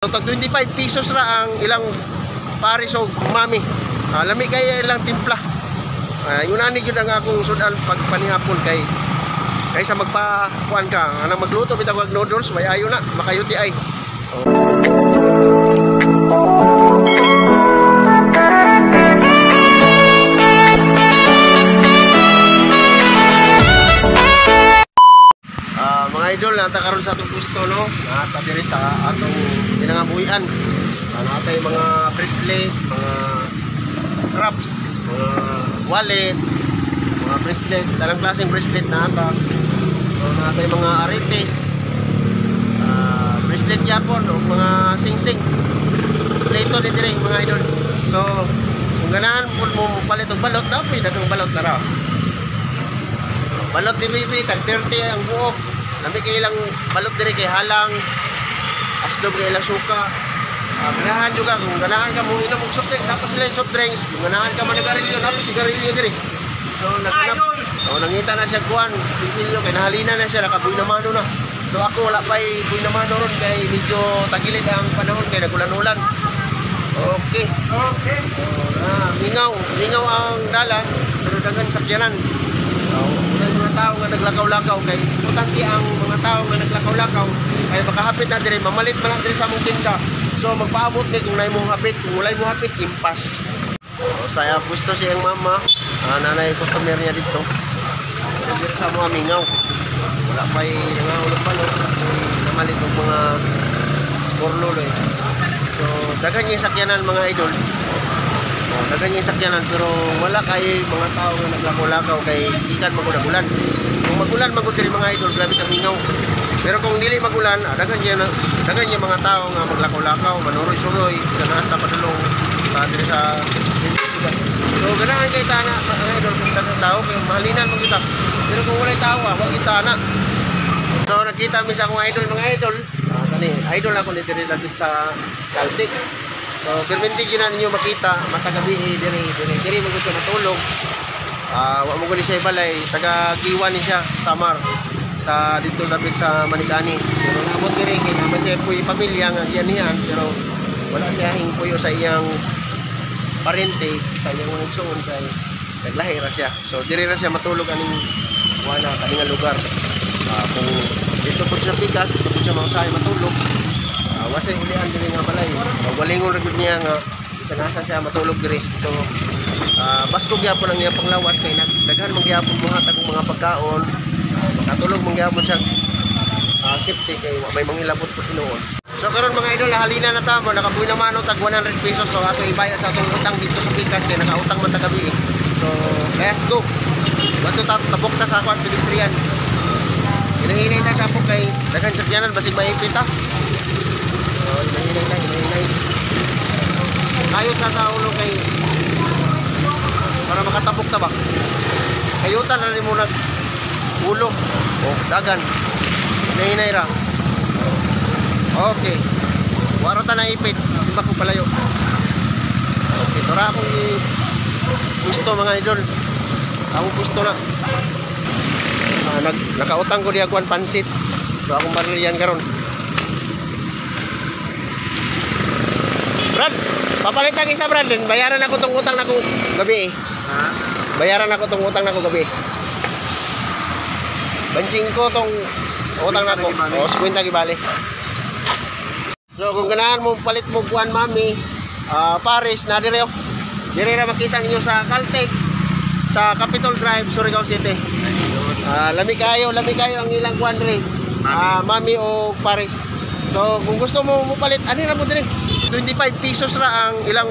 So, tag 25 pesos ra ang ilang pares og mami. Lami kay ilang timpla. Yun ani gyud ang akong sudan pag panihapon kay kaysa magpa kuan ka, anang magluto bitaw og noodles, may ayo na, maka-UTI. Oh. Mga idol, nata karon sa atong gusto, no? Nata diri sa atong pinangabuhian. Natay mga bracelet, mga wraps, mga wallet, mga bracelet, dalang klaseng bracelet nata. So, natay mga arites, bracelet yapon o mga singsing. Kompleto ni diri mga idol. So, kung ganahan po mo palit og balot, dapat daghang balot na ra. Balot ni Bibi, tag 30 ang buok. Lami kay ilang balot diri kay halang, aslob kay ilang suka. Ganahan juga kung ganahan ka mo inom og soft drink, tapos sila yung soft drinks. Kung ganahan ka manigarilyo, tapos sigarilyo diri. So naghanap, oh, nangita na siya kuan, sinsilyo kay nahalina na siya, nakabuy na mano na. So ako wala pa'y buy na mano ron kay medyo tagilid ang panahon kay nagulan-ulan. Okay. Okay. So, mingaw, mingaw ang dalan pero daghan sakyanan. So, unang mga tao nga naglakaw-lakaw kay importante ang mga tao nga naglakaw-lakaw kay makahapit na diri, mamalit man na diri sa among tinda. So magpaabot mi kung naay mong hapit, kung walay mo hapit, impas. So, saya pwesto siyang mama, nanay customer niya dito. Diri sa mga mingaw. Wala pa'y nangaulog balot, namalit og mga korlolo eh. So daghan yung sakyanan mga idol. Oh, daghan yung sakyanan pero wala kay mga tao nga naglakaw-lakaw kay gikan magulan. Kung magulan magud diri mga idol, grabe ka mingaw. Pero kung dili magulan, daghan yung mga tao nga maglakaw-lakaw, manuroy-suroy, sa padulong sa diri sa. So ganahan kay tana mga idol kung daghang tao kay mahalinan man kita. Pero kung walay tao, wa kita na. So nakita mi sa akong idol mga idol. Kani idol ako ni diri lapit sa Caltex. So perminti gyud na ninyo makita matag gabi diri diri diri mo gusto matulog. Wa mo gani siya balay, taga Giwan ni siya, Samar. Sa dito lapit sa Manicani. Pero naabot diri kay naman siya puy pamilya nga giyanihan pero wala siya hingpuyo sa iyang parente, sa iyang mga igsoon kay naglahi ra siya. So diri ra siya matulog aning wala kani nga lugar. Kung dito po siya pikas, dito po siya mausahay matulog. Wasay ulian diri nga balay. Walingon ra gud niya nga bisan asa siya matulog diri. So baskog gyapon ang iyang panglawas kay daghan man gyapon mohatag og mga pagkaon. Makatulog man gyapon siya safety kay wa may manghilabot po tinuod. So karon mga idol, halina na ta mo, nakabuhi na mano tag 100 pesos. So ato ibayad sa atong utang dito sa pikas kay nakautang man ta gabi eh. So let's go. Bato ta tabok ta sa akong pedestrian. Hinahinay ta tapok kay daghan sakyanan basig maipit ta. So hinahinay ta, hinahinay. Kayo sa ulo kay para makatapok ta ba. Kayutan na nimo nag ulo. Oh, dagan. Hinahinay ra. Okay. Wara ta na ipit. Simba ko palayo. Okay, tora akong gusto mga idol. Akong gusto na. Nakautang ko diya kuan pansit. So akong barilyan karon. Brad, papalitan isa Brad, bayaran ako tong utang nako gabi eh. Ha? Bayaran ako tong utang nako gabi. 25 tong utang nako. O 50 gibali. So kung ganahan mo palit mo kuan mami, Paris na dire. Dire ra makita ninyo sa Caltex sa Capitol Drive, Surigao City. Lami kayo ang ilang kuan dire. Mami o Paris. So kung gusto mo palit, ani ra mo dire. 25 pesos ra ang ilang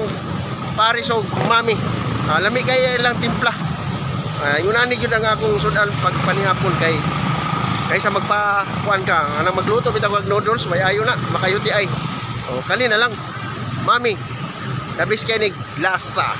Paris o mami. Lami kayo ilang timpla. Yun ani gyud ang akong sudan pag panihapon kay kaysa magpa kuan ka, anang magluto bitaw og noodles, may ayo na, maka-UTI. O kani na lang. Mami, labis kay nig lasa.